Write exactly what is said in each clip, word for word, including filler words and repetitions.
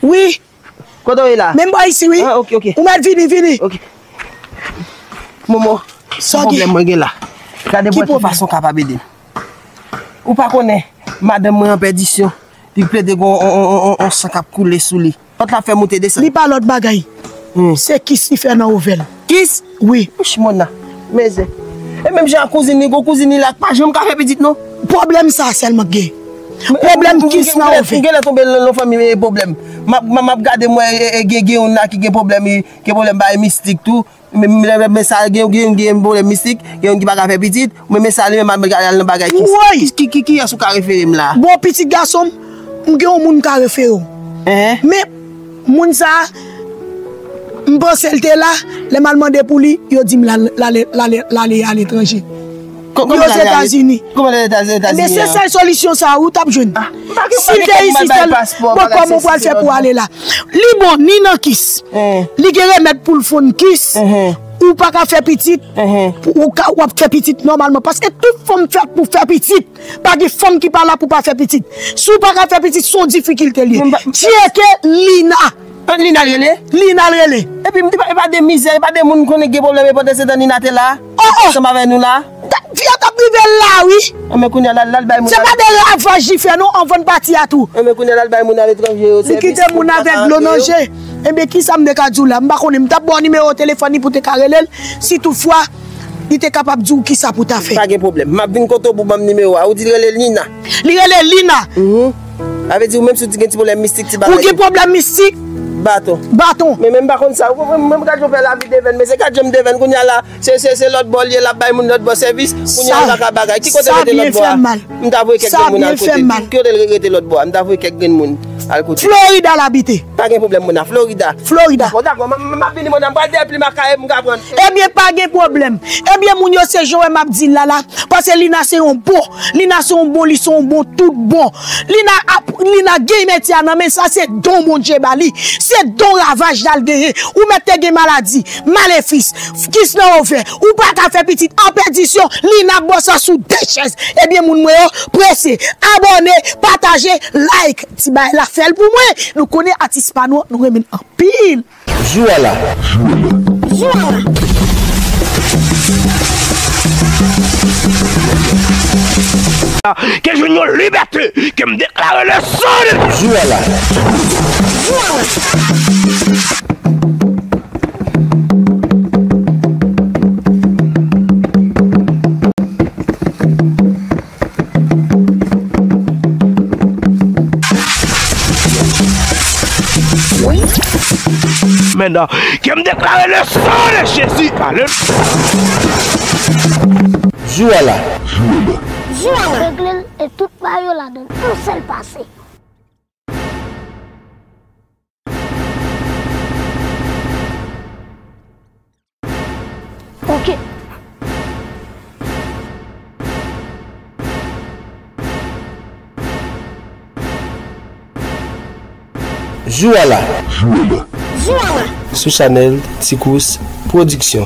Wi. Kote w ye la? Menm bò isi, wi. Ah, ok, ok. Ou mèt vini, vini. Ok. Momo, sa ki pwoblèm mwen gen la? Gade bwè ki fason w kapab ede m. Ou pa konnen, madanm mwen an pèdisyon. Li plede gen on, on, on, on, on san k ap koule sou li. Pant la fè moute desann. Li pa lòt bagay. Hmm. Se kis li fè nan ovè l. Kis? Wi. Wouch, mona. Mezè. E menm jan ak kouzin li, gon kouzin li la k pa janm ka fè pitit, non. Pwoblèm sa sèlman k gen. Pwoblèm kis nan ovè. M genlè tonbe nan yon fanmi pwoblèm. M ap, m ap gade, m wè, e, e, gen, gen youn la ki gen pwoblèm, gen pwoblèm bay mistik tou. Men, men, men, men sa, gen, gen, gen pwoblèm mistik, gen youn ki pa ka fè pitit, men, men sa, li menm, al, al nan bagay kis. Woy! Ki, ki, ki, kiyès ou ka refere m la? Bon, pitit gason m, m gen yon moun m ka refere w. Hein? Men, moun sa, m panse l te la, lè m al mande pou li, yo di m l al, l ale, l ale, l ale aletranje. Yo Ozetazini. Kòman l ale? Kòman l ale Etazini? Etazini an? Ebyen, se sèl solisyon sa a wi w t ap jwenn. Ah, m pa gen, si l te isi sèl, bon, kòman w pral fè pou ale la? Li bon, ni nan kis. Hein. Li gen remèd pou l fonn kis. Hein. Ou pa ka fè pitit. Hein. Pou, ou ka, w ap fè pitit nòmalman. Paske tout fanm fèt pou fè pitit. Pa gen fanm ki pa la pou pa fè pitit. Si w pa ka fè pitit, se yon difikilte l ye. Tcheke Lina. Ah, Lina l rele? Lina l rele. Epi m te pa, e pa de mizè, e pa de moun m konnen gen pwoblèm, e pandan se tan Lina te la, oh, oh, ansanm avè nou la. Fi a t ap rive la, wi. Enben, kounye a, l al, l al bay moun. Se pa de ravaj li fè, non, anvan n pati a tou. Enben, kounye a, l al bay moun aletranje yo sèvis. Li kite moun avèk dlo nan je. Enben, ki sa m te ka di w la? M pa konnen, m t ap ba w nimewo telefòn li pou te ka rele l, si toutfwa, li te kapab di w ki sa pou w ta fè. Pa gen pwoblèm. M ap vin kote w pou ban m nimewo a. Ou di l rele Lina. Li rele Lina. Mhm. Sa vle di ou menm si w di gen ti pwoblèm mistik, ti bagay. Ou gen pwoblèm mistik? Baton. Baton. Men, men m pa konn sa. Ou konprann, mwen, mwen gad jan w fè lavi devèn. Men se gad jan m devèn. Kounye a la, se, se, se lòt bò l ye, l ap bay moun lòt bò sèvis. Kounye a, l pa ka bagay. Ki kote l rete lòt bò a? M ta voye kèk grenn moun al kote l. Ki kote l rete lòt bò a? M ta voye kèk grenn moun al kote l. Florida l abite. Pa gen pwoblèm, mona. Florida. Florida. Dakò, dakò. M, m, m ap vini, mona. M pral dèyè plim ak kaye m ka pran. Ebyen, pa gen pwoblèm. Ebyen, moun yo, se jan w wè m ap di l la, la. Paske Lina se yon bon. Lina se yon bon, li se yon bon, tout bon. Lina ap, Lina gen metye a nan men, sa se don Bondye ba li. Se don ravaj la l genyen. Ou mèt te gen maladi, malefis, kis nan ovè, ou pa ka fè pitit, an pèdisyon, Lina bò sa sou de chèz. Ebyen, moun mwen yo, prese, abòne, pataje, like. Ti bagay la fè l pou mwen. Nou konnen atis pa nou, nou renmen l anpil. Jou a la. Jou a la. Ke jwenn yon libète, ke m deklare le san de. Jou a la. Jou a la. Mentnan, ke m deklare le san de Jezi, alelouya. Jou a la. Jou a la. Regle l e tout bagay yo ladan l. Yon sèl pase. Ok. Jou a la. Jou a la. Sou chanèl Tikous Pwodiksyon.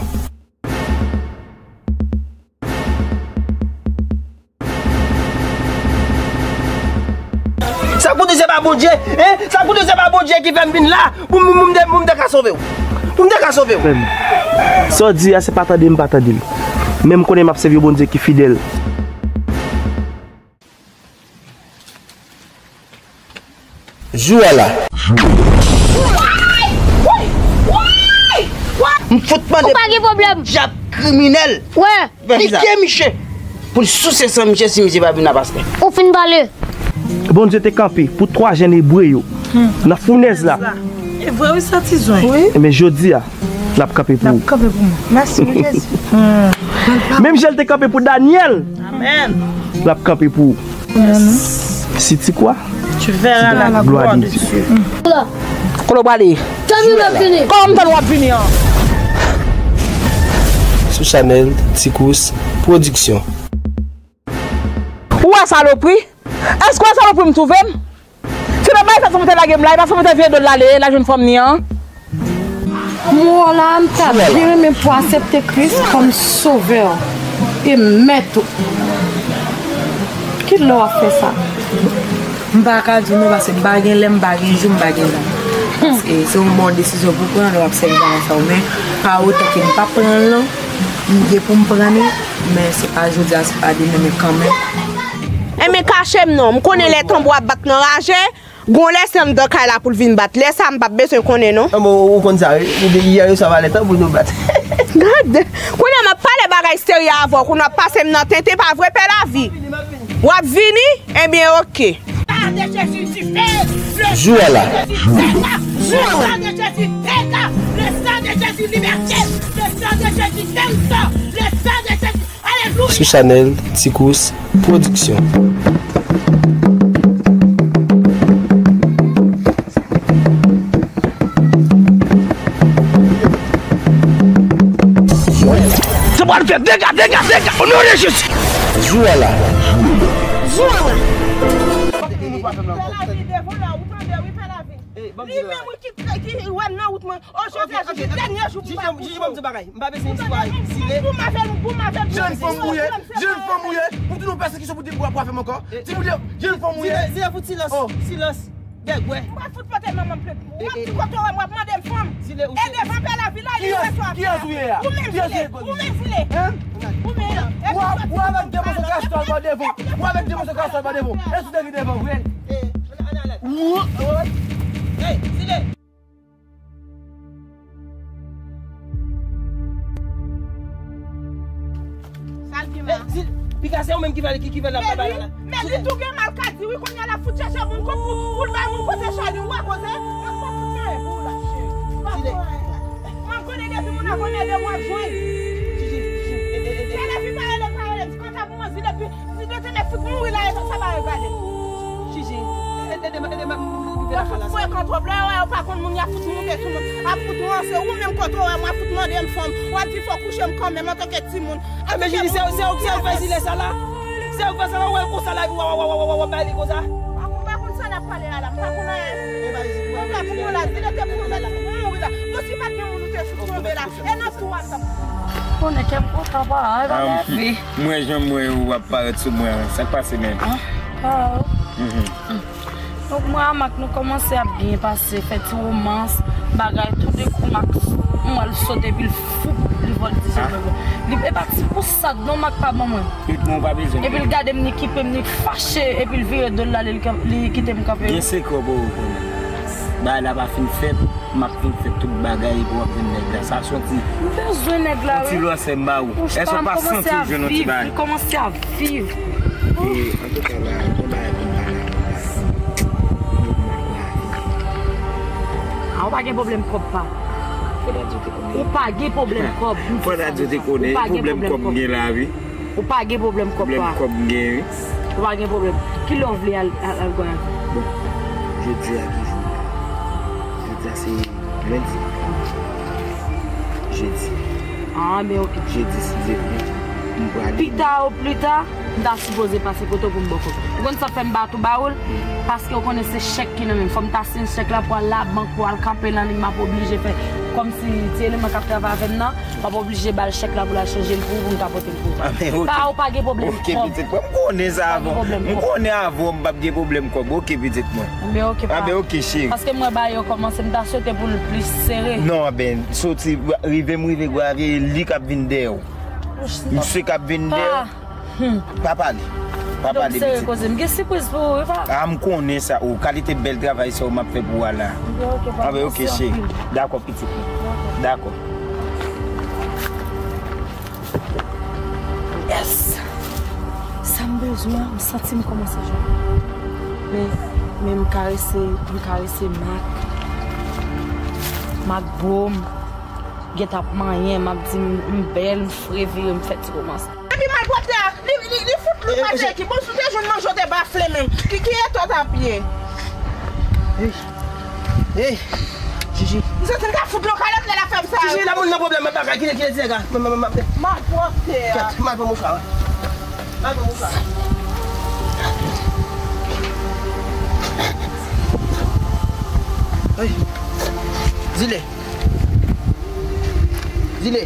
Sa koute se pa Bondye, hein? Sa koute se pa Bondye ki fè m vin la pou m, pou m te, pou m te ka sove w. Pou m te ka sove w. Frè m, sa w di a, se pa tande m pa tande l. Men m konnen m ap sèvi yon Bondye ki fidèl. Jou a la. M fout mande. Ou pa gen pwoblèm. Dyab kriminèl. Wè. Pike misye. Pou l souse san misye si misye pa vin la pastè. Ou fin pale. Bondye te kanpe pou twa jèn Ebre yo nan founèz la. E vre wi, sa ti zwen. Wi. Ebyen, jodi a, l ap kanpe pou ou. L ap kanpe pou mwen. Mèsi wi, Jezi. Menm jan l te kanpe pou Danyèl, amèn, l ap kanpe pou ou. Si tu crois, tu verras la gloire de Dieu. Kote w prale? Kòman m tann w ap vini an? Sou chanèl Tikous Pwodiksyon. Ou wè salopri? Èske w wè salopri m twouve m? Se pa bay sa sou mwen te lage m la, e pa sou mwen te vire do l ale, l al jwenn fanm ni an. Mwen la, m ta byen renmen pou aksepte Kris kòm sovè e mèt ou. Kilè w ap fè sa? M pa ka di w non, paske m pa gen lè, m pa gen jou, m pa gen tan. Paske se yon bon desizyon pou pran lè w ap sèvi bagay sa yo, men pa otan ke m p ap pran l non. M gen pou m pran li, men se pa jodi a, se pa demen, men kanmenm. Enben kache m non, m konnen lè tanbou ap bat nan raje, gon lè se anndan kay la pou l vin bat, lè sa a m p ap bezwen konnen non. An bon, ou konn sa wi, yè yo swa valè tanbou nou bat. Gad, kounye a m ap pale bagay serye avè w, kounye w ap pase m nan tenten, pa vre pè lavi? W ap vini? Ebyen oke. Jou a la. Jou a la. Sou chanèl Ti Kous Pwodiksyon. Sa pral fè dega, dega, dega, o non de Jezi. Jou a la. Jou a la. Pè lavi devan la, ou tande wi, pè lavi. Li menm wi ki, ki wè m nan wout mwen. O Jezi, Jezi, dènye jou pou m pa kouche w. Jiji, ban m di bagay. M pa bezwen istwa. Zile. Pou m avè l, pou m avè l. Jèn fanm ou ye, jèn fanm ou ye. Pou tout yon pèsekisyon pou, pou, pou avè m ankò. Ti bout jèn fanm ou ye. Zile, Zile, fout silans. Silans. Dègwè. M pral fout pote manman m plent. W ap di kote w wè m, w ap mande m fanm. Zile, ou se. E devan pè lavi la, li wè sa w ap fè. Kiyès ou ye a? Ou menm Zile, ou menm Zile. Ou menm. Ou avèk de moso kastòl bò devan. Ou avèk de moso kastòl bò devan. E sou te vin devan vre. Hey, Zile. Sa l gen la? Pika se ou menm ki fè, ki, ki fè l ap bay la la. Men li tou gen mal ka di wi, kounye a l ap fout chèche moun pou, pou, pou l bay moun pote chay li, ou wè koze? M ap fout nan pou ou la, cheri. M ap konnen depi moun nan konnen de mwa jwenn. Jiji, Jiji, e, e, e, e. Pè lavi pa rele, pa rele, di kanta pou mwen, Zile pi. Si nou te met fout mouri la, e sa pa regade. Jiji, ede, ede, ede, ede, m rive lakay la. Fout frekan twòp. Lè yo wè yo pa konn moun, y ap fout moute sou moun. Ap fout ranse. Ou menm kote w wè m, w ap fout mande m fanm. W ap di fò kouche m kanmenm antanke timoun. A, men Jiji, se, se, se ou k fè Zile sa la. Se ou k fè sa la, ou wè l konsa la, epi w ap, w ap, w ap, w ap, w ap bay li konsa. M pa konn, m pa konn sa n ap pale a la. M pa konn anyen. Konsa pou mwen la, Zile te pou mwen mouri la. Bon, si pa t gen moun ou te fout tonbe la. E nan tou a sa. Konnen kè m kontan pa, ay, pa nève. Mwen, jan m wè ou ap parèt sou mwen an, sa k pase menm? Ah, ah. Donk, mwen a Mak, nou kòmanse ap byen pase, fè ti womans, bagay, toudenkou, Mak, m wè l sote, epi l fou, li vòltije, li, e pa ti pou sa, non, Mak pa ban mwen. Epi l gade m, li kipe m, li fache, epi l vire do l, l ale, li, li kite m kanpe. Gen sekrè w poko konnen. Bagay la pa fin fèt. M ap vin fè tout bagay epi w ap jwenn nèg la. Sa soti. M bezwen nèg la, wi. Yon ti lòsè m ba ou. Èske w pa santi w jwenn yon ti bagay? M kòmanse ap viv. E, antouka la, yon bagay pou m pale avè w la. A, ou pa gen pwoblèm kòb, pa. Fò w ta di w te konnen. Ou pa gen pwoblèm kòb. Fò w ta di w te konnen. Pwoblèm kòb m gen la, wi. Ou pa gen pwoblèm kòb, pa. Pwoblèm kòb m gen, wi. Ou pa gen pwoblèm. Kilè w vle al, al, al gwa? Bon, jodi a ki jou? Jodi a se lendi. Jedi. Ah, ben, ok. Jedi, si Dye vle, m prale. Pita ou plita, m ta sipoze pase kote w pou m ba w kòb. Ou konn sa fè m ba tou ba ou l? Paske w konnen se chèk ki nan men m. Fò m ta siyen chèk la pou al labank, pou al kanpe nan liy, m ap oblije fè kòmsi ti eleman k ap travay avè m nan. M ap oblije ba l chèk la pou l al chanje l pou ou, pou m ka pote l pou ou. Ah, men, ok. Pa, ou pa gen pwoblèm kòb. Ok, pitit mwen, m konnen sa avan. M konnen avan m p ap gen pwoblèm kòb. Ok, pitit mwen. Men ok, pa. Ah, ben, ok, cheri. Paske m wè bagay yo kòmanse, m ta swete pou l plis sere. Non, ben, soti, rive m rive gwa, e li k ap vin dèyè w. Misye k ap vin dèyè w. Pa pale. Pa pale, pitit. Donk, sere koze. M gen sipriz pou ou, wi, pa. Ah, m konnen sa. O, kalite bèl travay sa w m ap fè pou ou a la. Ah, ben, ok, cheri. Dakò, pitit mwen. Dakò. Yes! Sa m bezwen an, m santi m kòmanse jwenn. Men, men m karese, m karese Mak. Mak bo m. Gentan ap manyen, m ap di m, m bèl, m fre vire, m fè ti womans. Epi malpwòpte a, li, li, li fout lou pase ki. Bon, si w te jwenn manje, w te bafle menm. Ki, ki eta w t ap ye? Ey. Ey. Jiji. M santi m ta fout lou kalòt lè l ap fè m sa. Jiji, la moun nan pwoblèm, mwen pa ka kite, kite ti nèg la. Mwen, mwen, mwen, mwen. Malpwòpte a. Kèt, m al pran mouchwa, wi. M al pran mouchwa. Ey. Zile. Zile.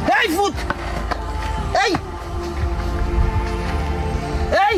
Hey, fout! Hey! Hey!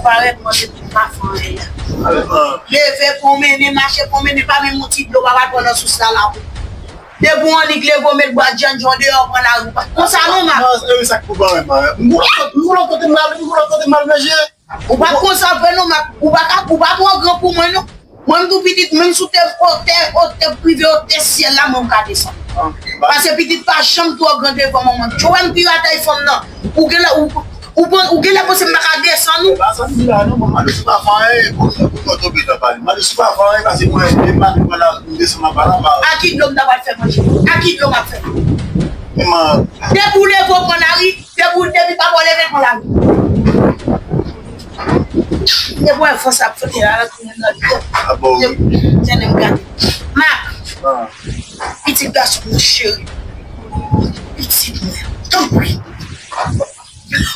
konparèt, manje tout pa fè anyen. Leve pwomennen, mache pwomennen, pa menm yon ti dlo pa pral pran nan sous la la. Depi w annik leve w met bwa djanjan deyò pran lari. Konsa non, Mak. Non, e sa k pou parèt, Mak. M pou lòt kote, m pou lòt kote m al, m pou lòt kote m al manje. Ou pa konsa vre non, Mak. Ou pa ka, ou pa twò gran pou mwen non. Mwen m tou pitit, menm si w te, w te, w te prive, w te syèl la, mwen m ka desann. Paske pitit pa janm twò gran devan manman. Joel piratay fanm nan. Ou genlè, ou, ou, pran- ou genlè panse m pa ka desann ou. E pa sa m di la non, manman, Malis pa fè anyen, pou, pou mwen tonbe nan pale. Malis pa fè anyen, paske mwen, e pa mwen la, m desann anba la, pa. A ki dlo m ta pral fè manje? A ki dlo m ap fè? E man. Depi w leve w pran lari, depi w, depi papa w leve l pran lari. Depi w wè fòs ap fè la, la tounen nan lide. A bon, wi. Tande m gade. Mak, pitit gason mwen cheri. Pitit mwen, tanpri.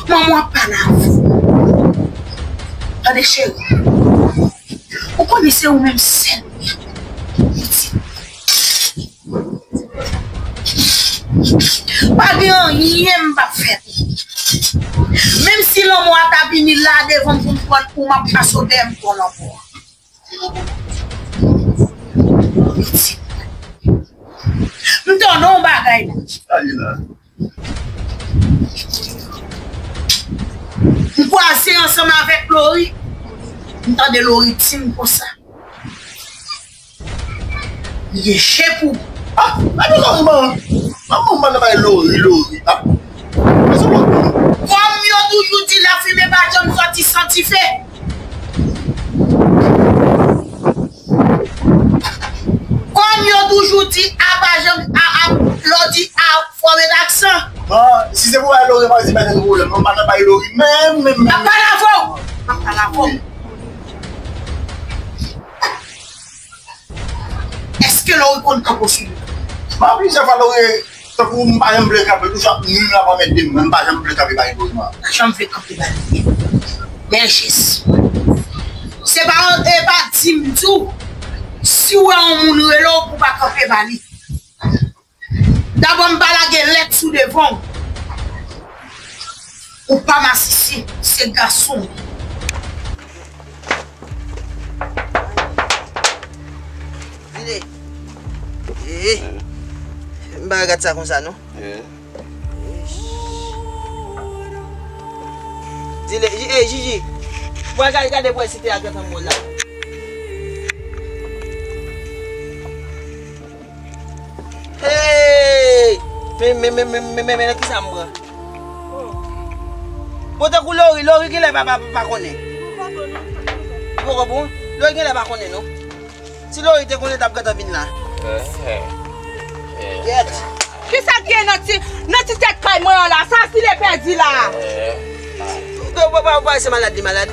Manman ap pale avè w. Tande cheri. Ou konnen se ou menm sèl pitit. Pa gen anyen m p ap fè pou ou. Menm si lanmò a ta vini la devan m pou m pran pou m ap pase w dèyè m pran lanmò a. M tande yon bagay la. Sa li la. M kwaze ansanm avèk Lori. M tande Lori di m konsa. Li gen je pou. Ah, gade Lori, man. Manman, manman, bay Lori, Lori. Ah, se bon. Kòm yo toujou di, lafimen pa janm sòti san dife. Kòm yo toujou di, a pa janm, a, a, lè w di a, fò w met aksan. Bon, si se pou bay Lori, pa di pa gen pwoblèm. Mwen pa nan bay Lori, menm, menm, menm. M ap pale avè w. M ap pale avè w. Èske Lori konn kanpe sou li? Bon, plizyè fwa Lori, tankou m pa janm vle kanpe, toujou ap nwi m la pa mèt de m, men m pa janm vle kanpe bay Lori, non. Pa janm vle kanpe bay li. Men jis. Se pa, e pa di m tou, si w wè yon moun rele w pou w pa kanpe ba li. Dabò m pa lage lèt sou devan w. Ou pa masisi, se gason w ye. Vini. Eh. M pa gad sa konsa non. Eh. Zile, Ji-, eh, Jiji. Mwen gade, gade pou site a gentan mò la. Hey! Men, men, men, men, men, men, men, nan kisa m pran? Bon, tankou Lori, Lori genlè pa, pa, pa konnen. Li poko bon? Lori genlè pa konnen, non. Si Lori te konnen, t ap gentan vin la. Gyèt. Kisa k gen nan ti, nan ti tèt kay mwen an la? Sa Zile pèdi la. Ou pa, ou pa, ou pa wè se malad li malad?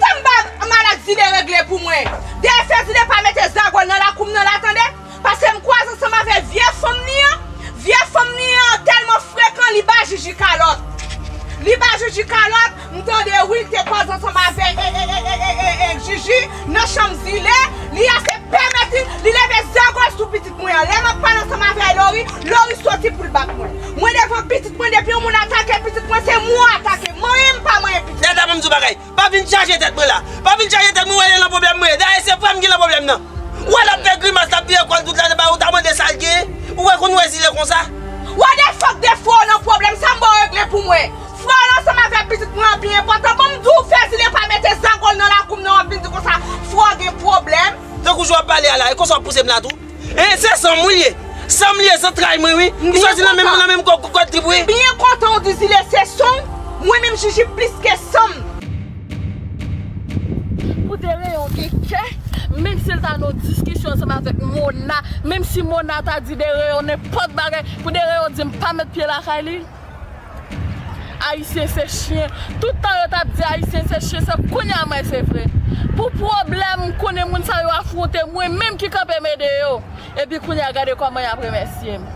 Sa m pa malad, Zile regle pou mwen. Dèyè fè Zile pa mete zagòl nan lakou m nan la, tande? Paske m kwaze ansanm avè vye fanm li an. Vye fanm li an tèlman frekan, li ba Jiji kalòt. Li ba Jiji kalòt, m tande wi, l te kwaze ansanm avè, e, e, Jiji nan chanm Zile. Li ase pèmèt li, li leve zagòl sou pitit mwen an. Lè m ap pale ansanm avè Lori, Lori soti pou l bat mwen. Mwen devan pitit mwen, depi yon moun atake pitit mwen, se mwen w atake. Manyen m pa manyen pitit. Dada, ban m di w bagay. Pa vin chaje tèt mwen la. Pa vin chaje tèt mwen, wè lè nan pwoblèm mwen ye. Dayè, se frè m ki nan pwoblèm nan. Ou wè l ap fè grimas, l ap vire kò l tout la, ou ta mande sa l gen. Ou wè konn wè Zile konsa. Wè de fòk de fò nan pwoblèm, sa m ba w regle pou mwen. Frè w la ansanm avèk pitit mwen an pi enpòtan. Ban m di w, fè Zile pa mete zagòl nan lakou m nan, w ap vin di konsa, frè w gen pwoblèm. Tankou jan w ap pale a la, e konsa w ap pouse m la tou. E se san m wi l ye. San m li ye, zantray mwen wi. Li soti nan menm, nan menm kò, kò trip wi. Byen kontan w di Zile se san w. Mwen menm Jiji plis ke san m. Pou Dereyon gen kè, menm si l ta nan yon diskisyon ansanm avèk Mona, menm si Mona ta di Dereyon nenpòt bagay, pou Dereyon di m pa met pye lakay li. Ayisyen se chen. Tout tan yo t ap di Ayisyen se chen, se kounye a m wè se vre. Pou pwoblèm m konnen moun sa yo afwonte, mwen menm ki kanpe m ede yo. Epi kounye a gade kòman y ap remèsye m.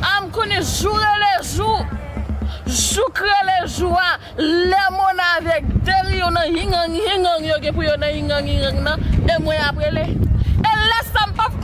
A m konnen jou rele jou, jou k rele jou a, lè Mona avèk Dereyon nan yingang yingang yo gen pou yo nan yingang yingang nan, e mwen y ap rele. E lè sa m p ap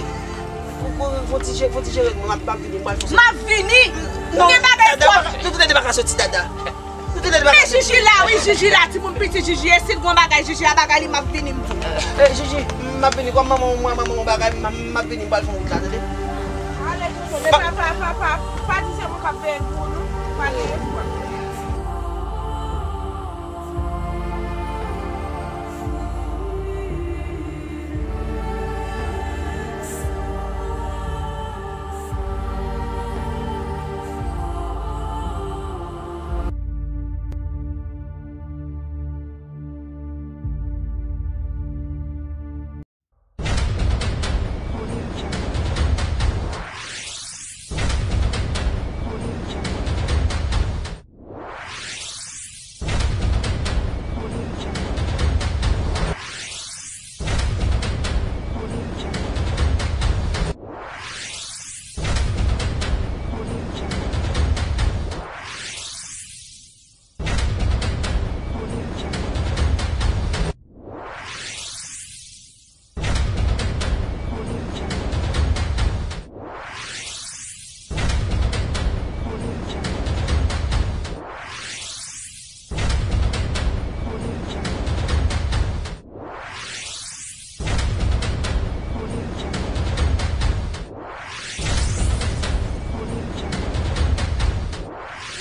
tonbe. Fon ti jere, fon ti jere, m ap, m ap vini, m pral fon. M ap vini! M gen bagay pou w ap. Nou tout lè de pa ka soti, Dada. Nou tout lè de pa ka soti. Men Jiji la, wi, Jiji la, timoun piti Jiji. E si l gon bagay, Jiji a bagay li, m ap vini, m di w. Eh, Jiji, m ap vini. Kòm manman w, manman w bagay, m, m ap vini, m pral fon wout la, tande? Ale, tonton, men pa, pa, pa, pa, pa di se mwen k ap veye pou ou, non. Pa gen espwa.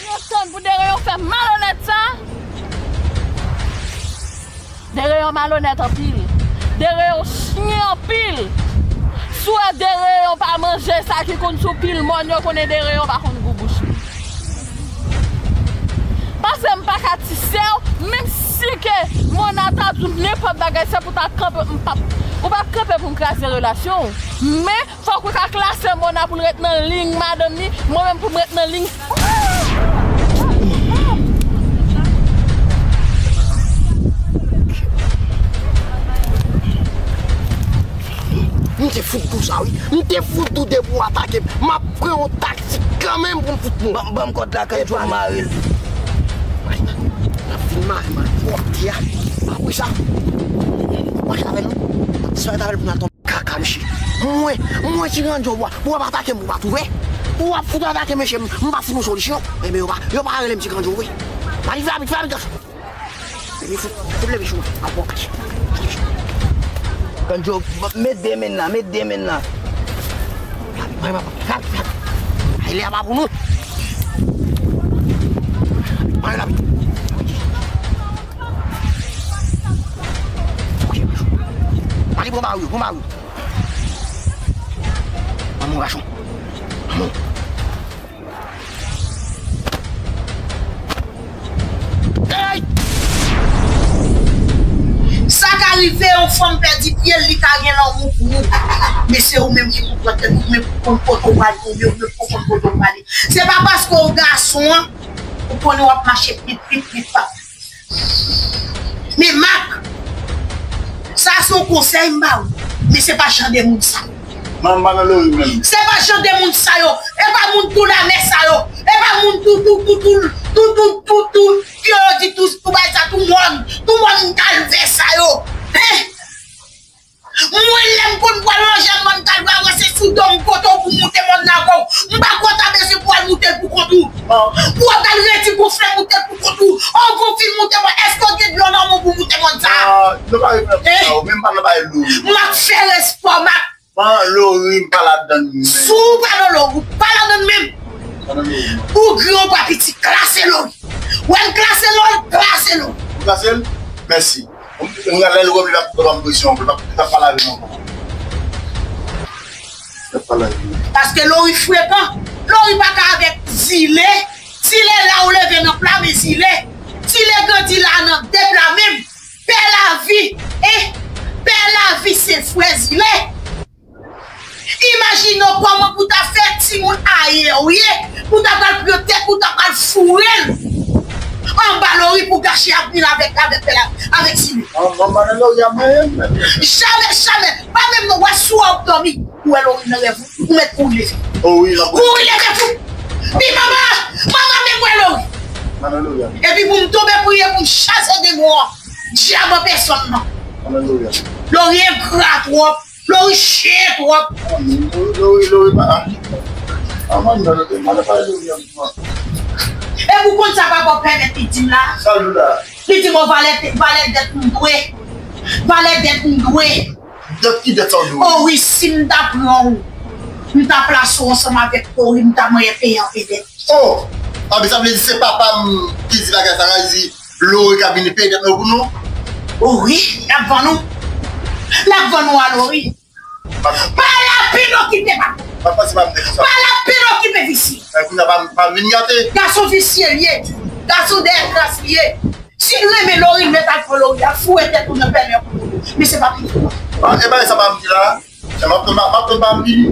Yo tann pou Dereyon fè malonèt sa. Dereyon malonèt anpil. Dereyon chyen anpil. Si w wè Dereyon pa manje sa ki konn sou pil mòn, yo konnen Dereyon pa konn gou bouch li. Paske m pa ka ti sè w, menm si ke Mona ta di w nenpòt bagay, se pou ta kanpe, m p ap, ou p ap kanpe pou m kraze relasyon w. Men, fòk ou ta klase Mona pou l ret nan liy madanm li, mwen menm pou m ret nan liy. M te fout tou sa, wi. M te fout tou depi w atake m. M ap pran yon taktik kanmenm pou m fout nou. Ban, ban m kòd la, Kandjo, m mare l. N ap fin mare, mare pwòpte a. Apre sa, w ap mache avè l, non? W ap disparèt avè l pou n al tonbe. Kaka, mesye. Mwen, mwen ki Kandjo, w ap, w ap atake m, ou pa twouve? W ap fout atake m, mesye, m, m pa fout nou solisyon. Enben, yo pa, yo pa rele m ti Kandjo, wi. Mari, fè rapid, fè rapid, gason. Epi fout, fout leve sou mwen. Ap bon, kach. Kandjo, met de men la, met de men la. Mwen, mwen, mwen, mwen. Ay, lè a pa pou nou. Mwen, la. Ok, mwen. Mari, pran mari, pran mari. Maman gason. Maman. Hey! Sa ka Rive yon fanm pèdi pye l, li ka gen lanmou pou ou. Men se ou menm ki pou pran tèt ou, ou menm pou konn kote w prale, ou menm pou konn kote w prale. Se pa paske w gason an, ou konnen w ap mache pip, pip, pip, pap. Men Mak, sa se yon konsèy m ba ou. Men se pa jan de moun sa. Mwen, m pa nan Lori menm. Se pa jan de moun sa yo. E pa moun tou lamè sa yo. E pa moun tou, tou, tou, tou, tou, tou, tou, tou, tou, yo di tou, tou bay sa, tou mòn, tou mòn kalvè sa yo. Hein? Mwen, lè m konn pral ranje mòn kalvè, mwen se sou do m pote w pou moute mòn nan avè w. M pa kwè w ta bezwen pou al moute l pou kont ou. Pou w al redi gonfle moute l pou kont ou. Ou gon fin moute mòn, èske w gen dlo nan men w pou moute mòn sa? Ah, nou pa reponn sa, menm pa nan bagay Lori. M ap fè respè w, Mak. Bon, Lori, m pa ladann menm. Si w pa nan Lori, ou pa ladann menm. Pa nan Lori. Ou gran, ou pa piti, klase Lori. Wè m klase Lori, klase Lori. Ou klase l? Mèsi. Ou gade lè Lori ap ban m presyon, li p ap, li p ap pale avè m ankò. Li p ap pale avè m. Paske Lori frekan. Lori pa ka avèk zile. Zile la ou leve nan pla, men zile. Zile grandi la nan de pla menm. Pè Lavi, eh, Pè Lavi se frè Zile. Imajine w kòman pou ta fè timoun aye w ye, pou ta pral pran tèt, pou ta pral foure l anba Lori pou gache avni l avèk, avèk Pè Lavi, avèk Zile. An, an, an, Lori ap manyen m. Jamè, jamè. Pa menm non, wè si w ap dòmi. Ou wè Lori nan rèv ou, ou mèt kouri leve. Oh wi, l ap kouri leve pou. Di manman, manman, men m wè Lori. Manman, Lori. Epi pou m tonbe priye pou m chase demon an. Dyab an pèsòn nan. Alelouya. Lori engra twòp. Lori chen twòp. Lori, Lori, Lori, pa. Aman, non, non, non, pa Lori, aman. E pou konn sa papa w pèmèt li di m la. Sa l di w la? Li di m, o, valè, valè dèt m dwe. Valè dèt m dwe. Dèt ki dèt sa w dwe? O wi, si m ta pran w, m ta plase w ansanm avèk Lori, m ta manyen peye anpe dèt. Oh! Anben, sa vle di se papa m ki di bagay sa la, li di Lori ka vini peye dèt nou pou nou? Oh wi, l ap vann ou. L ap vann ou a Lori. Pa lapid okipe papa. Pa lapid okipe visye. Gason visye l ye. Gason dèyè kras li ye. Si l renmen Lori, l mèt al pran Lori, al foure tèt ou nan pèlen pou Lori. Men se pa pitit ou. Ah, e bagay sa pa m di la. M ap, m ap, m ap, m ap vini.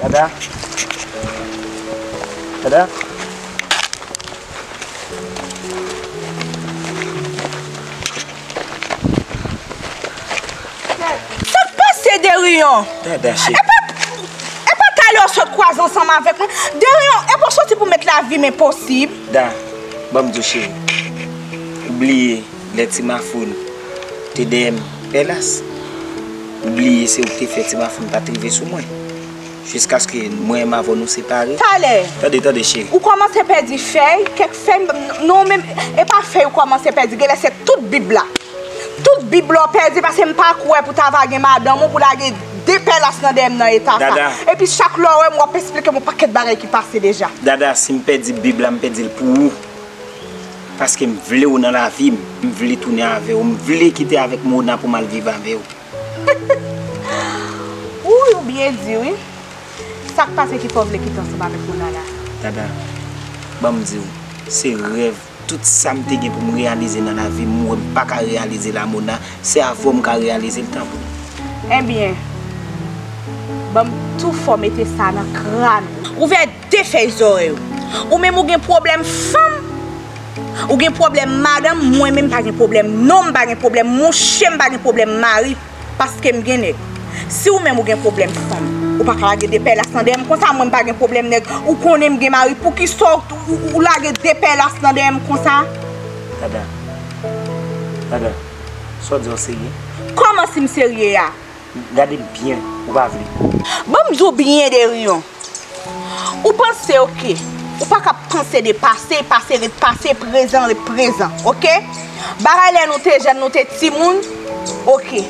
Dada. Dada. Sa k pase, Deriyon? Dada, cheri. E pa, e pa talè w sot kwaze ansanm avèk mwen? Deriyon, e pa w soti pou met lavi m enposib? Da, ban m di w, cheri. Ou bliye lè Ti Mafoun te dèyè m, Pèlas? Ou bliye se ou ki te fè Ti Mafoun pa t rive sou mwen? Jiskaske mwen menm avè w nou separe. Talè. Tande, tande, cheri. Ou kòmanse pèdi fèy, kèk fèy, m-, non, men, e pa fèy ou kòmanse pèdi, genlè se tout Bib la. Tout Bib la w pèdi, paske m pa kwè pou ta va gen madanm ou, pou lage de Pèlas nan dèyè m nan eta sa. Dada. Epi chak lè w wè m, w ap esplike m yon pakèt bagay ki pase deja. Dada, si m pèdi Bib la, m pèdi l pou ou. Paske m vle w nan lavi m, m vle tounen avè w, m vle kite avèk Mona pou m al viv avè w. Wi, ou byen di, wi. Sa k pase ki fè w vle kite ansanm avèk Mona la? Dada, ban m di w, se rèv Tout sa m te gen pou m reyalize nan lavi m, m wè m pa ka reyalize l a Mona, se avè w m ka reyalize l, tanpri. Ebyen, ban m tou fò mete sa nan kràn ou. Ouvè de fèy zòrèy ou. Ou menm ou gen pwoblèm fanm, ou gen pwoblèm madanm, mwen menm m pa gen pwoblèm nonm, m pa gen pwoblèm mouche, m pa gen pwoblèm mari. Paske m gen nèg. Si ou menm ou gen pwoblèm fanm, ou pa ka lage de pèlas nan dèyè m konsa, mwen m pa gen pwoblèm nèg. Ou konnen m gen mari, poukisa w, ou, ou lage de pèlas nan dèyè m konsa? Dada, Dada, sa w di a serye? Kòman si m serye a? Gade m byen, ou pa vle. Ban m di w byen Deriyon. Ou panse, oke. Ou pa ka panse de pase, pase ret pase, prezan ret prezan, oke? Bagay lè nou te jèn, nou te timoun, oke.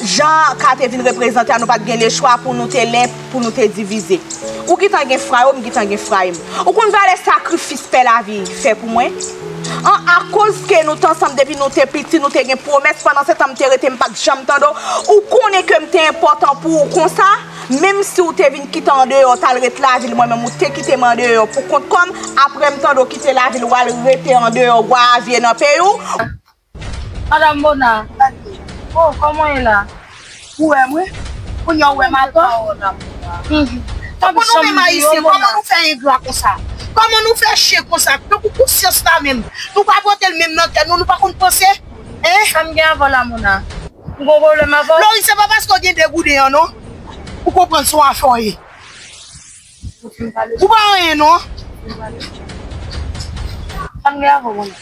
Jan ka te vin reprezante a, nou pa t gen lechwa pou nou te len, pou nou te divize. Ou gentan gen fray ou, m gentan gen fray m. Ou konn valè sakrifis pè lavi fè pou mwen? An, akoz ke nou t ansanm depi nou te piti, nou te gen pwomès, pandan se tan m te rete, m pa t janm tande w. Ou konnen ke m te enpòtan pou ou konsa? Menm si w te vin kite andeyò, t al ret lavil, mwen menm ou te kite m andeyò pou kont kò m, apre m tande w kite lavil, w al rete andeyò, gwavye nan peyi w. Madanm Mona. Oh, kòman w ye la? Ou wè m wi? Kounye a ou wè m atò? Tankou nou menm Ayisyen, kòman nou fè engra konsa? Kòman nou fè chen konsa? Tankou konsyans la menm, nou pa pote l menm nan tèt nou, nou pa konn panse? Hein? Sa m gen avè w la, Mona? M gon pwoblèm avè w? Lori, se pa paske w gen de gouden an non. Ou konprann se yon afè w ye. Ou pa anyen non. Sa m gen avè w, Mona?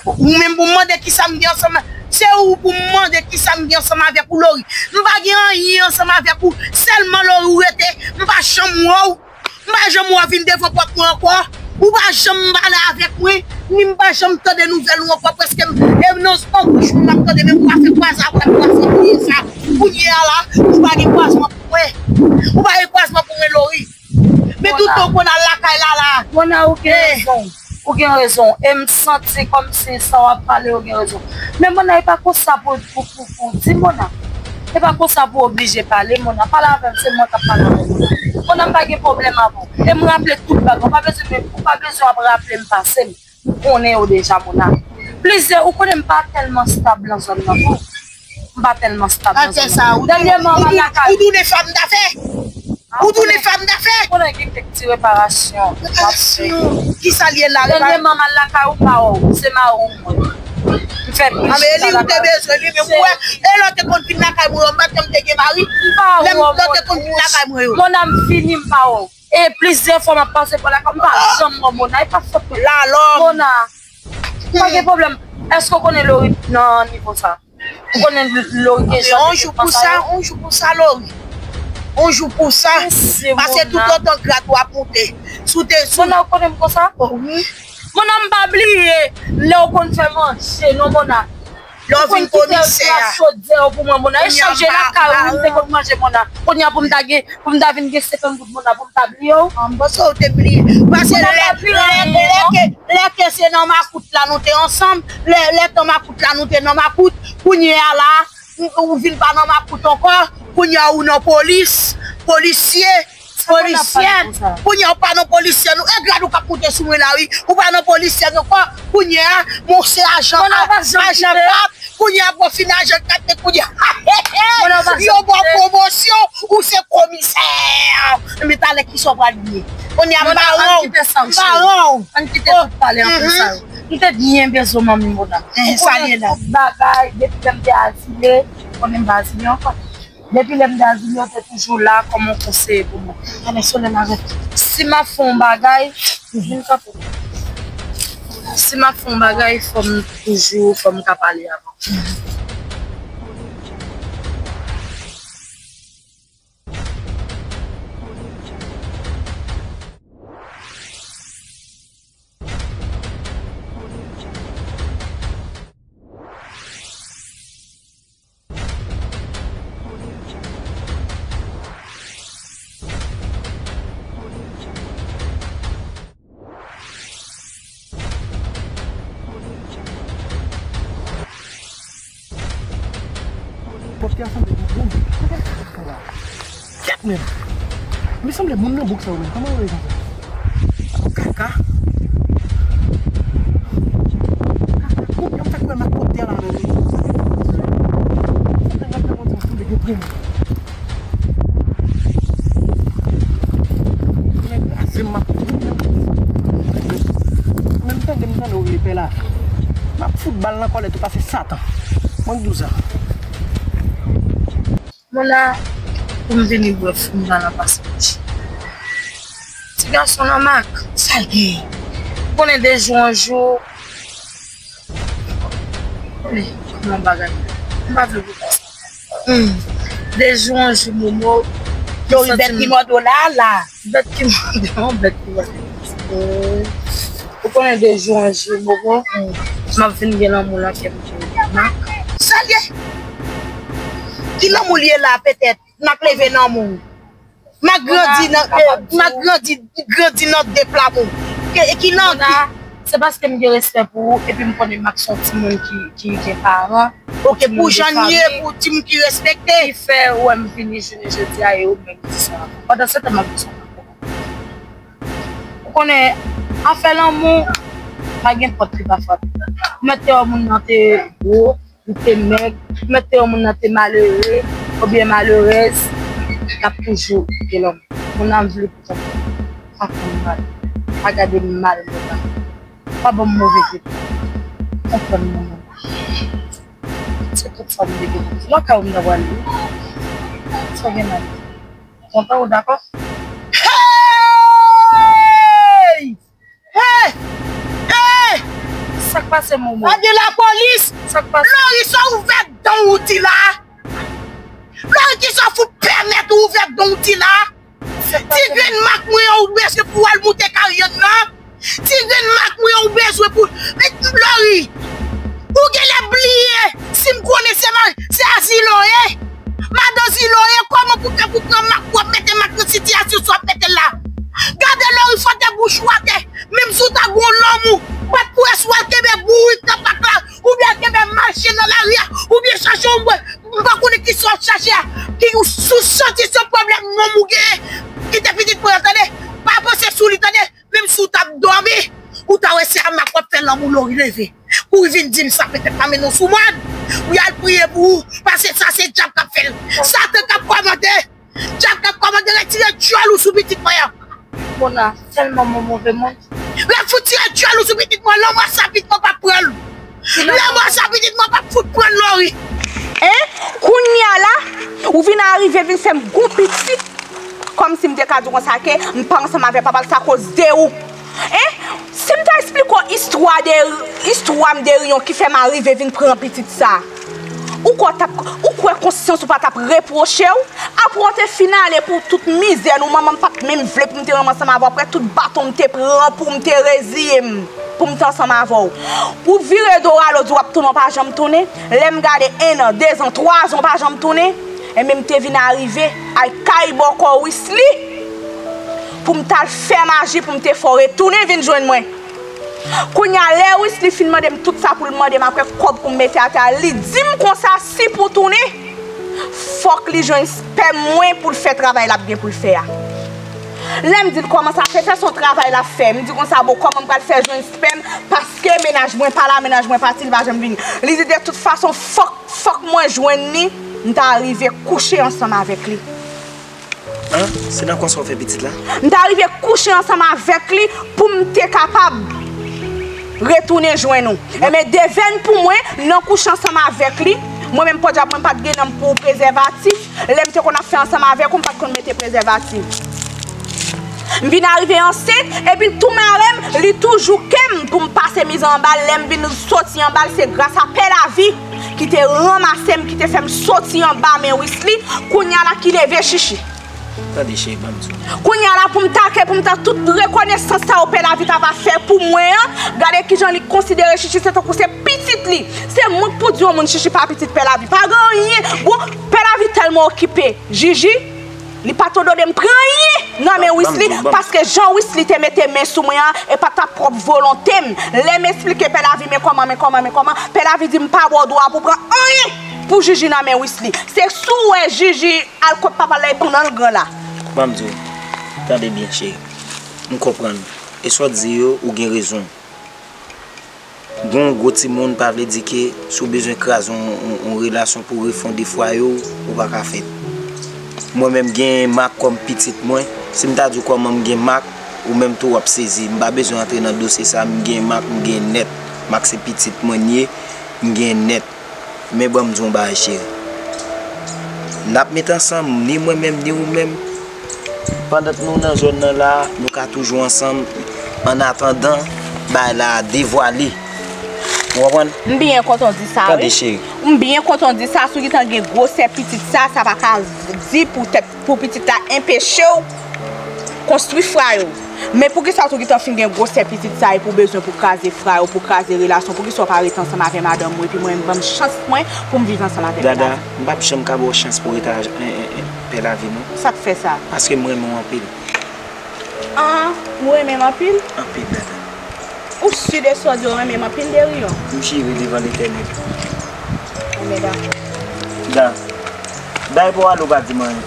Ou menm pou m mande kisa m gen ansanm, se ou pou m mande kisa m gen ansanm avèk ou, Lori. M pa gen anyen ansanm avèk ou. Sèlman Lori ou rete, m pa janm wè w. M pa janm wè w vin devan pòt mwen ankò. Ou pa janm pale avèk mwen, ni m pa janm tande nouvèl ou ankò. Prèske m, e nan anpil jou m ap tande, men ou pa fè kwaze avè m, ou pa fè kriye sa. Kounye a la, ou pa gen kwazman pou mwen. Ou pa gen kwazman pou mwen, Lori. Men toutan ou konn al lakay Lala. Mona, ou gen rezon. Ou gen rezon. E m santi kòmsi sa w ap pale, ou gen rezon. Men Mona, e pa konsa pou, pou, pou, pou w di, Mona. E pa konsa pou w oblije pale, Mona. Pale avè m, se mwen k ap pale avè w, Mona. Mona, m pa gen pwoblèm avè w. E m raple tout bagay. Ou pa bezwen, ou pa bezwen ap raple m pase m. M konnen yo deja, Mona. Plizyè, ou konnen m pa tèlman stab nan zòn nan tou. M pa tèlman stab nan zòn nan. Dènyèman, m al lakay. Ou tounen fanm dafè? Ou tounen fanm dafè? Ou konnen gen kèk ti reparasyon. Reparasyon? Kisa l ye la? Dènyèman, m al lakay ou, m pa wè w. Se mari w m wè. M fè plis chita lakay ou. A, men li ou te bezwen li, men ou wè. E lè w te konn vin lakay mwen yo, m pa t konn te gen mari. M pa wè w. Lè w te konn vin lakay mwen yo. Mona, m vini, m pa wè w. E plizyè fwa m ap pase pa lakay ou, m pa janm wè Mona, e pa fòt mwen. Mona, pa gen pwoblèm. Èske w konnen Lori nan nivo sa? Ou konnen Lori gen jan de trètman sa yo? On jou pou sa, on jou pou sa, Lori. On jou pou sa. Paske toutotan grad ou ap monte. Si w te, si w... Mona, ou konnen m konsa? O wi. Mona, m pa bliye lè w konn fè manje, non, Mona. Lè w vin komisè a. Ou konn kite yon chodyè pou mwen, Mona. E chanje lakay ou, m te konn manje, Mona. Kounye a pou m ta gen, pou m ta vin gen senkant goud, Mona, pou m ta bliye w. An, m panse w te bliye. Paske lè, lè, lè ke, lè ke se nan makout la nou te ansanm, lè, lè tan makout la nou te nan makout, kounye a la, ou, ou vin pa nan makout ankò, kounye a ou nan polis, polisye, polisyè, kounye a ou pa nan polisyè non, e grad ou k ap monte sou mwen la wi, ou pa nan polisyè non ankò, kounye a, mon se ajan, ajan kap, kounye a bon fin ajan kap, men kounye a, yo ba w pwomosyon, ou se komisè, men talè kisa w pral ye, kounye a m pa ran w, m pa ran w. Ann kite tout pale anpil sa yo. M te byen bezwen manmi Mona. Ou konnen tout bagay, depi lè m te azile, ou konnen m pa azile ankò. Depi lè m te azile, ou te toujou la kòm yon konseye pou mwen. Ann, sonnen avèk. Si m ap fè yon bagay, vin kanpe. Si m ap fè yon bagay, fò m toujou, fò m ka pale avè w. Pòt ki a sanble yon bon bouk. Kèt menm. Li sanble moun nan bouk sa yo menm. Kòman yo ye konsa? Kaka. Men kraze m, m ap fout. Men m tande, m tande w rele pè la. M ap fout bal nan kòlèt ou pase Satan. Mwen k di w sa. Mona, pou m vini bwè fout m pa nan pase. Ti gason nan mak, sa l gen? Ou konnen de jou an jou. Konnen, kòman bagay. M pa vle pou pase. Hmm. De jou an jou, Momo. Lori bèt ki mòde w la, la. Bèt ki mòde, yon bèt ki mòde. Hmm. Ou konnen de jou an jou, Momo. Hmm. M ap vin gen lanmou nan kè m tou. Mak. Sa l ye? Ki lanmou l ye la, petèt? M ap leve lanmou. M ap grandi nan, eh, m ap grandi, grandi nan de pla pou. Ke, e ki nan Mona, se paske m gen respè pou ou, epi m konnen m ak son timoun ki, ki gen paran. Ok, pou jan l ye, pou timoun ki respekte. Ki fè ou wè m vini jounen jodi a e ou menm ki sa. Pandan se tan m ap di sa. Ou konnen, afè lanmou, pa gen pòt ki pa frape. Mèt te wè moun nan te gwo, li te mèg, mèt te yon moun nan te malere oubyen malerèz, l ap toujou gen lanmou. Moun nan vle pou konprann. Pa fè m mal. Pa gade m mal, moun nan. Pa ban m move vib. Konprann moun nan. Se tout sa m te gen pou m di. Lakay ou m ta pral ye. Sa gen la? Kontan ou dakò? Hey! Hey! Hey! Sa k pase, Momo? Gade lapolis! Sa k pase? Lori, sa ouvè dan w di la? Lori, kisa w fout pèmèt ou ouvè dan w di la? Ti grenn mak mwen an ou bezwen pou w al moute karyann nan? Ti grenn mak mwen an ou bezwen pou, men Lori, ou genlè bliye si m konnen se ma-, se a Zilo ye. Madan Zilo ye, kòman pou fè pou pran mak pou w ap mete mak nan sitiyasyon sa w ap mete l la? Gade Lori, fò te bouch ou atè. Menm si w ta gon lòm ou, bat pou èske w al kenbe bourik nan pak la, oubyen al kenbe mache nan lari a, oubyen chache yon bwè, m pa konnen kisa w ap chache a, ki ou sou santi se pwoblèm nonm ou genyen, kite pitit mwen an, tande, pa panse sou li, tande, menm si w t ap dòmi, ou ta wè se a mak w ap fè lanmou Lori leve, pou w vin di m sa, petèt pa mennen w sou mòn, ou y al priye pou ou, paske sa se dyab k ap fè l, Satan k ap kòmande. Djab k ap kòmande retire dyòl ou sou pitit mwen an. Mona, tèlman mwen move moun. Lè fout tire dyòl ou sou pitit mwen, lanmò sa pitit mwen p ap pran l. Lanmò sa pitit mwen p ap fout pran l, Lori. Hein? Kounye a la, ou vin arive vin fè m gon pitit. Kòmsi m te ka di w konsa ke m pa ansanm avè papa l, se akoz de ou. Hein? Si m ta esplike w istwa de, istwa m de Riyon ki fè m arive vin pran pitit sa, ou kwè w t ap, ou kwè konsyans ou pa t ap repwoche w? Apre w te fin ale pou tout mizè nou, manman m pa t menm vle pou m te renmen ansanm avè w, apre tout baton m te pran pou m te reziye m, pou m te ansanm avè w. Ou vire do w ale, w di w ap tounen, w pa janm tounen. Lè m gade, en an, dezan, twazan, w pa janm tounen. Enben, m te vin arive al kay bòkò Wisly pou m t al fè maji pou m te fè w retounen vin jwenn mwen. Kounye a, lè Wisly fin mande m tout sa pou l mande m, apre kòb pou m mete atè a, li di m konsa, si pou tounen, fòk li jwenn spèm mwen pou l fè travay l ap gen pou l fè a. Lè m di l kòman sa fè fè, se yon travay l ap fè. M di konsa, bon, kòman m pral fè jwenn spèm, paske mennaj mwen pa la, mennaj mwen pati, li pa janm vini. Li di, de tout fason, fòk, fòk mwen jwenn li, m ta rive kouche ansanm avèk li. An, se nan konsa w fè pitit la? M ta rive kouche ansanm avèk li pou m te kapab retounen jwenn ou. Enben, devèn pou mwen, nan kouche ansanm avèk li, mwen menm, pòdyab, mwen pa t gen nan m pou prezèvatif. Lè m te konn ap fè ansanm avèk ou, m pa t konn mete prezèvatif. M vin arive ansent, epi l tou mare m, li tou jouke m pou m pase mizè anba l. Lè m vin soti anba l, se gras a Pè Lavi ki te ranmase m, ki te fè m soti anba men Wisly. Kounye a la ki leve chichi. Tande, cheri, ban m di w. Kounye a la pou m ta ke, pou m ta tout rekonesans sa yo Pè Lavi ta va fè pou mwen an, gade kijan li konsidere chichi, se tankou se pitit li. Se mwen k pou di yon moun chichi pa pitit Pè Lavi. Pa gen anyen. Bon, Pè Lavi tèlman okipe Jiji, li pa t odone m pran anyen nan men Wisly, paske jan Wisly te mete men sou mwen an, e pa t ap pwòp volonte m. Lè m esplike Pè Lavi, men kòman, men kòman, men kòman, Pè Lavi di m pa ba w dwa pou pran anyen pou Jiji nan men Wisly. Se si w wè Jiji al kot papa l la, e pandan l gran la. Ban m di w, tande byen, cheri. M konprann. E sa w di yo, ou gen rezon. Gon gwo timoun pa vle di ke si w bezwen kraze yon, yon, yon relasyon pou w refonde fwaye w, ou pa ka fè l. Mwen menm gen Mak kòm pitit mwen. Si m ta di w kòman m gen Mak, ou menm tou w ap sezi. M pa bezwen antre nan dosye sa, m gen Mak, m gen nèt. Mak se pitit mwen l ye, m gen nèt. Men ban m di w yon bagay cheri. N ap met ansanm, ni mwen menm, ni ou menm. Pandan nou nan zòn nan la, nou ka toujou ansanm. Annatandan, bagay la devwale. Ou konprann? M byen kontan w di sa, wi. Tande, cheri. M byen kontan w di sa, si w gentan gen gwosè pitit sa, sa pa ka di pou tèt, pou pitit la enpeche w konstwi fwaye w. Men poukisa w tou gentan fin gen gwosè pitit sa epi w bezwen pou kraze fwaye w, pou kraze relasyon, poukisa w pa rete ansanm avè madanm ou epi mwen menm ban m chans mwen pou m viv ansanm avè Dada, m p ap janm ka ba w chans pou w rete a, en, en, en, pè lavi non. Sa k fè sa? Paske m renmen w anpil. An, ou renmen m anpil? Anpil, Dada. Ou si de sa w di w renmen m anpil, Deriyon? M jire devan Letènèl. Bon, men dakò. Da. Bay pou w ale, ou pa di m anyen.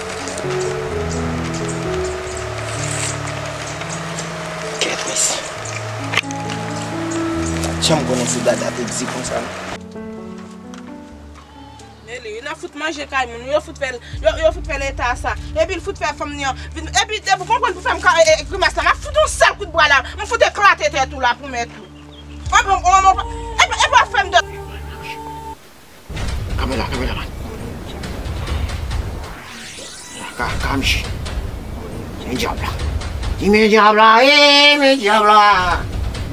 Kèt, mesye. Pa t janm konnen se Dada te di konsa non. Eli, nan fout manje kay moun, yo fout fè l, yo, yo fout fè l eta sa. Epi l fout fè fanm ni an vin, epi depi w konprann pou fè m ka, e, e, grimas la, m ap fout yon sèl kout bra la, m fout eklate tèt ou la pou mèt ou. Epi, epi, epi w ap fè m dòmi. Kanpe la, kanpe la, man. Ka, ka, mèsi. Men dyab la. Di men dyab la, e, men dyab la.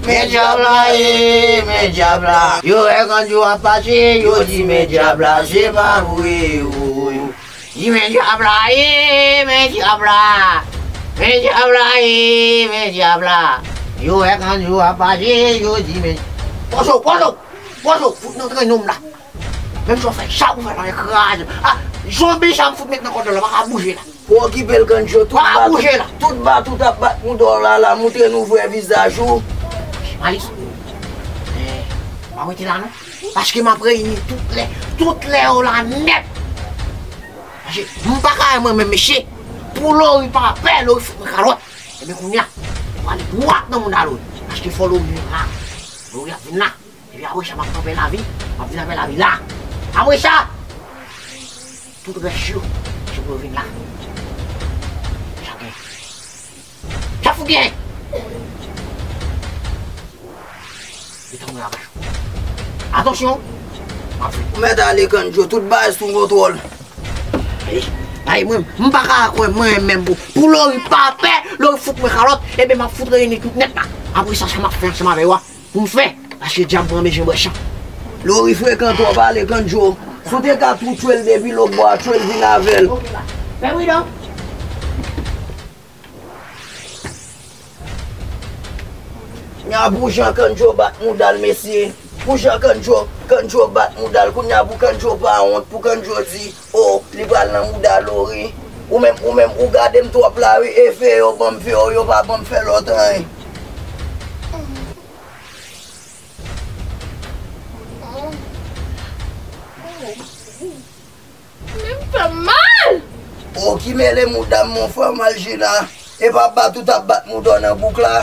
Men dyab la, e, men dyab la. Yo wè Kandjo ap pase, yo di men dyab la, se pa vre, o. Di men dyab la, e, men dyab la. Men dyab la, e, men dyab la. Yo wè Kandjo ap pase, yo di men. Pozo, pozo, pozo, fout nan grenn nonm la. Menm jan w fè sa pou fè la, ekraze. A, zonbi sa m fout met nan kòdon la, pa ka bouje la. Pou okipe l Kandjo, tout bat, tout bat ou t ap bat mouda w la, la, moutre nou vrè vizaj ou. Malis, eh, pa rete la non. Paske m ap reyini tout lè, tout lè yo la nèt. Paske m pa ka wè mwen menm mesye. Pou Lori pa pè, Lori fout mwen kalòt. Ebyen kounye a, m prale dwat nan mouda Lori. Paske fò Lori vin la. Lori ap vin la. Epi apre sa, m ap kanpe lavi, m ap vin avè lavi la. Apre sa, tout rès yo, se pou yo vin la. Sa gen. Sa fout gen. Yo tann mwen avè yo. Atansyon, m ap vin. Ou mèt ale Kandjo, tout bagay sou kontwòl. Ay, ay, mwen, m pa ka kwè mwen menm pou, pou Lori pa pè, Lori fout mwen kalòt, ebyen m ap fout reyini tout nèt la. Apre sa, sa m ap fè ansanm avè yo a. Pou m fè, paske dyab pran bezwen bwè chan. Lori frekan twòp ale Kandjo. Si w te ka tou tchwe l depi lòtbò a, tchwe l vin avè l. Fè bri non. Nya pou jan Kandjo bat mouda l, mesye. Pou jan Kandjo, Kandjo bat mouda l. Kounye a pou Kandjo pa wont, pou Kandjo di, o, li pral nan mouda Lori. Ou menm, ou menm, ou gade m twòp la, wi. E fè yo ban m fè yo, yo pa ban m fè lòt anyen. Men m fè mal! O, ki mele mouda m, mon frè m al Jina. E pa bat ou t ap bat mouda w nan bouk la.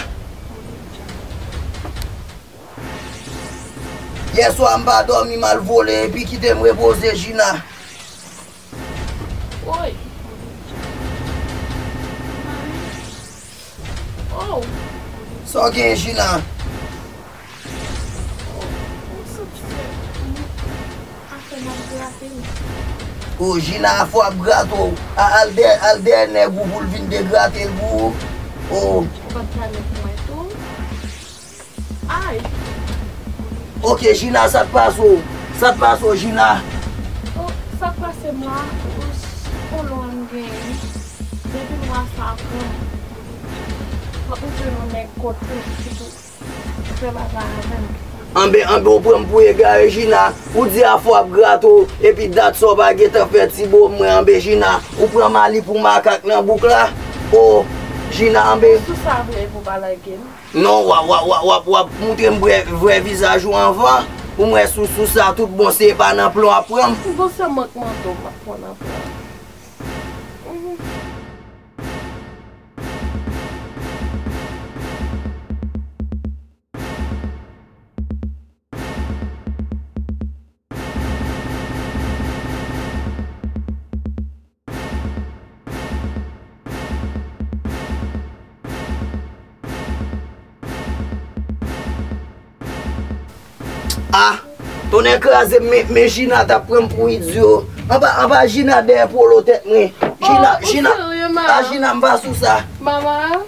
Yèswa m pa dòmi, m al vole, epi kite m repoze, Jina. Woy! Oh! Sa w gen, Jina? Ou santi se afè m ap grate m. O, Jina, afè w ap grate w. A, al dèyè, al dèyè nèg ou pou l vin degrate l pou ou. O. Ou pa t pale pou mwen tou? Ay! Oke, Jina, sa k pase w? Sa k pase w, Jina? O, sa k pase m la, o, o lwa m genyen. Depi lwa sa pran, fòk m jwenn yon nèg kote ki tou fè bagay avè m. Anben, anben, ou pran m pou egare, Jina. Ou di afè w ap grate w, epi dat sa w pa gentan fè ti bo mwen, anben, Jina. Ou pran Mali pou makak nan bouk la. O, Jina, anben. Sou sa vre pou pa lage m. Non, w ap, w ap, w ap, w ap, w ap moutre m vrè, vrè vizaj ou anvan. Pou m wè sou, sou sa tout bon, se pa nan plon w ap pran m. Bon, se mank manto m ap pran nan plon. Mhm. Tonnè kraze m, men, men Jina t ap pran m pou idyo. Anba, anba Jina dèyè polo tèt mwen. Jina, oh, Jina, serye, ma. A Jina, m pa sou sa. Mama,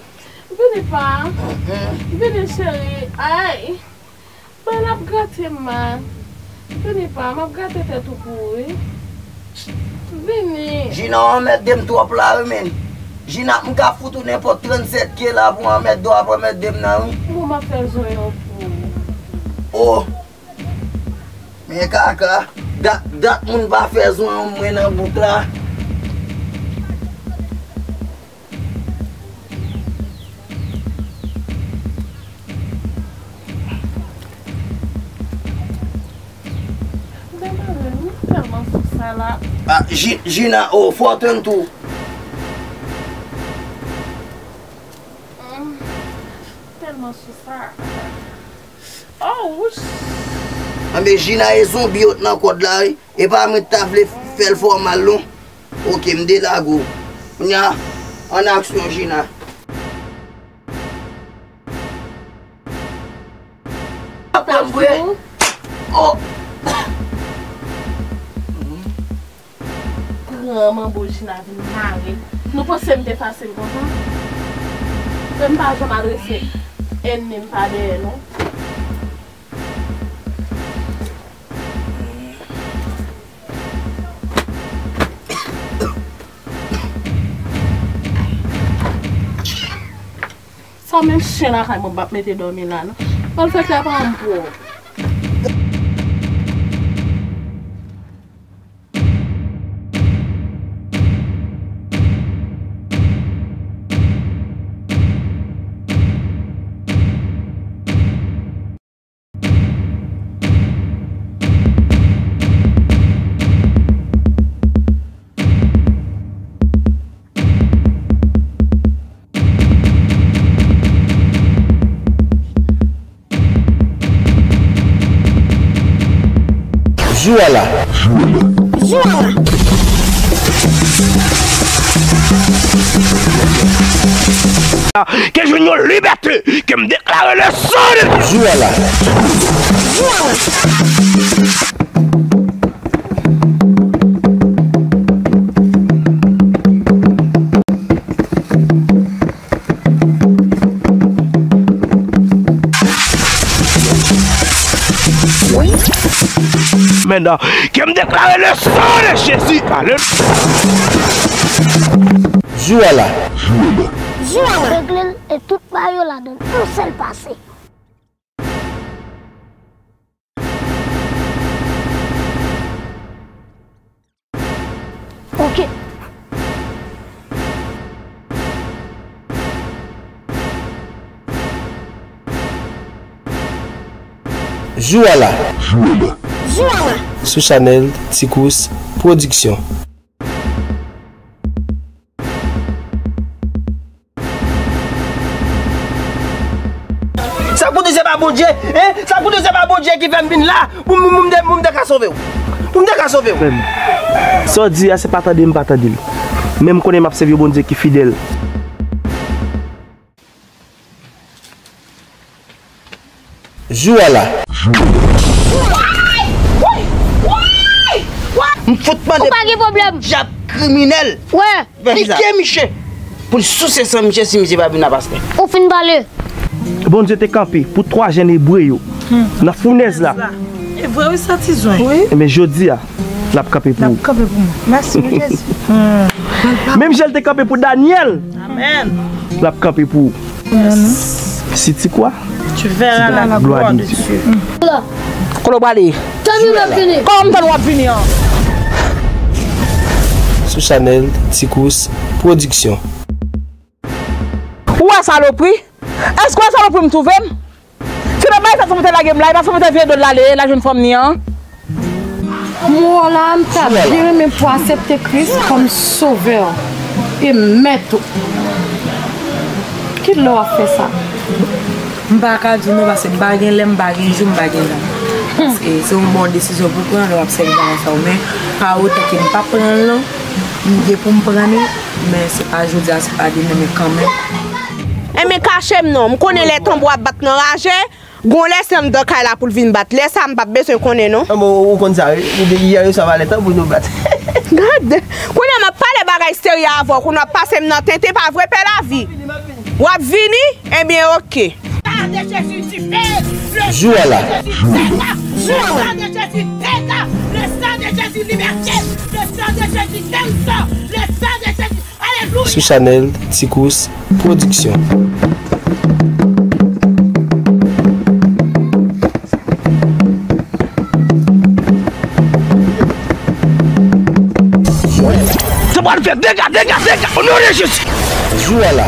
vini pa. Mm-mm. Vini, cheri. Ay. Bon, l ap grate m, man. Vini pa, m ap grate tèt ou pou ou, wi. Vini. Jina, w anmède m twòp la, wi, men. Jina, m ka fout ou nenpòt trannsèt ke la pou w anmède w ap anmède m nan, wi. Bon, m ap fè zonyon pou ou. Oh. Men kaka, dat, dat moun pa fè zonyon mwen nan bouk la. Demare, m tèlman sou sa la. Ah, Ji-, Jina, oh, fò w tann tou. Mm, tèlman sou sa. Oh, wouch. Anben, Jina e zonbi yo t nan kòd la, wi. E pa mwen ki ta vle fè l fè w mal, non. Oke, m delage w. Kounya, ann aksyon, Jina. Aprann vre. Oh! Pran manbo Jina vin mare. Nou panse m te fasil konsa? Men m pa janm adrese ènmi m pa dèyè, non. Sa menm chen lakay mwen p ap mete dòmi la, non. Malfektè pa m pwòp. Jou a la. Jou a la. Ke jwenn yon libète, ke m deklare le sang de Jou a la. Jou a la. Maintenant, ke m deklare le sang de Jésus. Alléluia. Jou a la. Jou a la. Regle l e tout bagay yo ladan l. Yon sèl pase. Ok. Jou a la. Jou a la. Sou chanèl Tikous Pwodiksyon. Sa koute se pa Bondye, hein? Sa koute se pa Bondye ki fè m vin la pou m, pou m te, pou m te ka sove w. Pou m te ka sove w. Frè m, sa w di a se pa tande m pa tande l. Men m konnen m ap sèvi yon Bondye ki fidèl. Jou a la. M fout mande. Ou pa gen pwoblèm. Dyab kriminèl. Wè. Pike misye. Pou l souse san misye si misye pa vin la pastè. Ou fin pale. Bondye te kanpe pou twa jèn Ebre yo nan founèz la. E vre wi, sa ti zwen. Wi. Ebyen, jodi a, l ap kanpe pou ou. L ap kanpe pou mwen. Mèsi wi, Jezi. Menm jan l te kanpe pou Danyèl, amèn, l ap kanpe pou ou. Si tu crois, tu verras la gloire de Dieu. Kote w prale? Tann w ap vini. Kòman m tann w ap vini an? Sou chanèl Tikous Pwodiksyon. Ou wè salopri? Èske w wè salopri m twouve m? Se nan bagay sa sa mwen te lage m la, e pa sa mwen te vire do l ale, l al jwenn fanm ni an. Mwen la, m ta byen renmen pou aksepte Kris kòm sovè e mèt ou. Kilè w ap fè sa? M pa ka di w non, paske m pa gen lè, m pa gen jou, m pa gen tan. Paske se yon bon desizyon pou pran lè w ap sèvi bagay sa yo, men pa otan ke m pa pran l non. M gen pou m pran li, men se pa jodi a, se pa demen, men kanmenm. Enben kache m non, m konnen lè tanbou ap bat nan raje, Gon lè se anndan kay la pou l vin bat. Lè sa a, m p ap bezwen konnen, non. An bon, ou konn sa, wi. Ou di, yè yo swa valè tan pou nou bat. Gad. Kounye a, m ap pale bagay serye avè w. Kounye a, w ap pase m nan tenten, pa vre, pè lavi? W ap vini? Ebyen, oke. Jou a la. Le sang de Jésus dégage. Le sang de Jésus liberté. Le sang de Jésus guérison. Le sang de Jésus. Alléluia. Sou chanèl Ti Kous Pwodiksyon. Sa pral fè dega, dega, dega. O non de Jezi. Jou a la.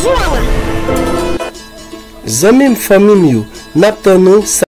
Jou a la. Zanmi m, fanmi m yo, n ap tann nou.